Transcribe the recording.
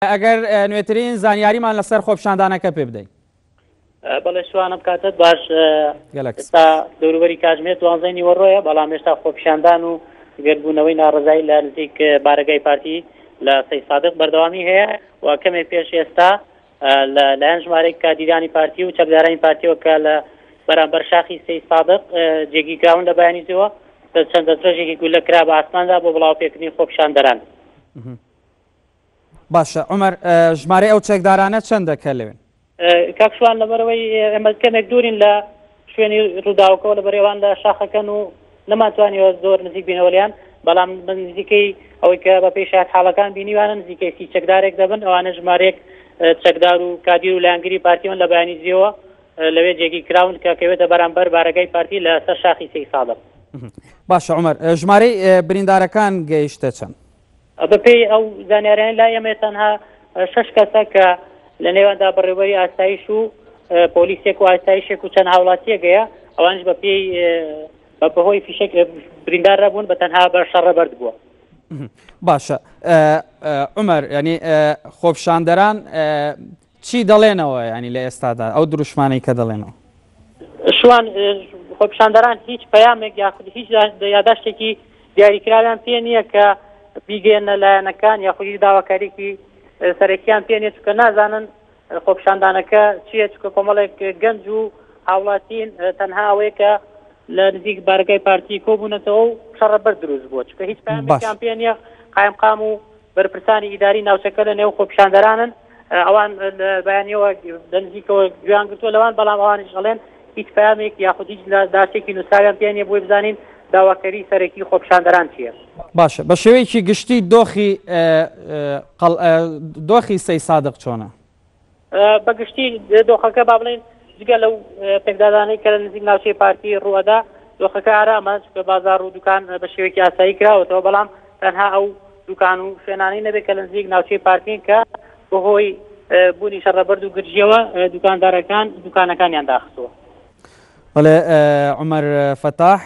ئەگەر نوێترین زانیاریمان لەسەر خۆپیشاندانەکە پێ بدەی. بەڵێ شوانم کاتت باش. گەلەک ئێستا دەوروبەری کاتژمێر دوانزەی نیوەڕۆیە، بەڵام هێشتا خۆپیشاندان و گردبوونەوەی ناڕەزایی لە نزیک بارەگای پارتی لە سەید سادق بەردەوامی هەیە و کەمێک پێش ئێستا لە لایەن ژمارەی کادیرانی پارتی و چەکدارانی پارتیەوە کە لە بەرامبەر شاخی سەید سادق جێگیرکراون لە بەیانی زووە چەند دەستڕێژێکی گولە کرا بە ئاسماندا بۆ بڵاوپێکردنی خۆپیشاندەران. باشە عومەر ژمارەی ئەو چەکدارانە چەندە کە لەوێن؟ کاک شوان لەبەرئەوەی ئێمە کەمێک دوورین لە شوێنی ڕووداوەکەوە لەبەر ئێوان لە شاخەکەن و نەمانتوانیوە زۆر نزیک بینەوە لێیان، بەڵام بە نزیکەی ئەوەی کە بەپێی شایەتحاڵەکان بینیوانە نزیکەی 30 چەکدارێک دەبن، ئەوانە ژمارەیەک چەکدار و کادیر و لایەنگری پارتیون لە بەیانی زیەوە لەوێ جێگیر کراون کە کەوێتە بەرامبەر بارەگای پارتی لە سەر شاخی سەی سادق. باشە عومەر ژمارەی بریندارەکان گەیشتە چەند؟ بەپێی ئەو زانیاریانەی لای ئێمەیە تەنها شەش کەسە کە لە نێواندا بەڕێوەبەری ئاسایش و پۆلیسێک و ئاسایشێک و چەند هاوڵاتیەک هەیە، ئەوانیش بەپێی بە بەهۆی فیشەک بریندار نەبوون، بە تەنها بە شەڕە بەرد بووە. باشە عومەر یانی خۆپیشاندەران چی دەڵێنەوە یانی لە ئێستادا ئەو دروشمانەی کە دەڵێنەوە؟ شوان، خۆپیشاندەران هیچ پەیامێک یاخود هیچ یاداشتێکی دیاریکراویان پێ نییە کە بیگەیەنە لایەنەکان یاخود هیچ داواکاریکی سەرەکیان پێ نییە، چونکە نازانن خۆپیشاندانەکە چییە، چونکە کۆمەڵێک گەنج و هاوڵاتین تەنها ئەوەیە کە لە نزیک بارەگای پارتی کۆبوونەتەوە و شەڕە بەر دروست بووە، چونکە هیچ پەیامێکیان پێ نییە. قایمقام و بەرپرسانی ئیداری ناوچەکە لە نێو خۆپیشاندەرانن، ئەوان لە بەیانیەوە لە نزیکەوە گوێیان گرتووە لەوان، بەڵام ئەوانیش ئەڵێن هیچ پەیامێک یاخود هیچ داشتێکی نووسراویان پێ نییە بۆی بزانین داواکەری سەرەکی خۆپیشاندەران چییە. باشە بە شێوەیەکی گشتی دۆخی دۆخی سەی سادق چۆنە؟ بە گشتی دۆخەکە با بڵێین جگە لەو پێکدادانەی کە لە نزیک ناوچەی پارتی ڕووەدا دۆخەکە ئارامە، چونکە بازاڕ و دوکان بە شێوەیەکی ئاسایی کراوەتەوە، بەڵام تەنها ئەو دوکان و شوێنانەی نەبێت کە لە نزیک ناوچەی پارتین کە بەهۆی بوونی شەڕەبەرد و گرژیەوە دوکاندارەکان دوکانەکانیان داخستووە. بەڵێ عومەر فەتاح.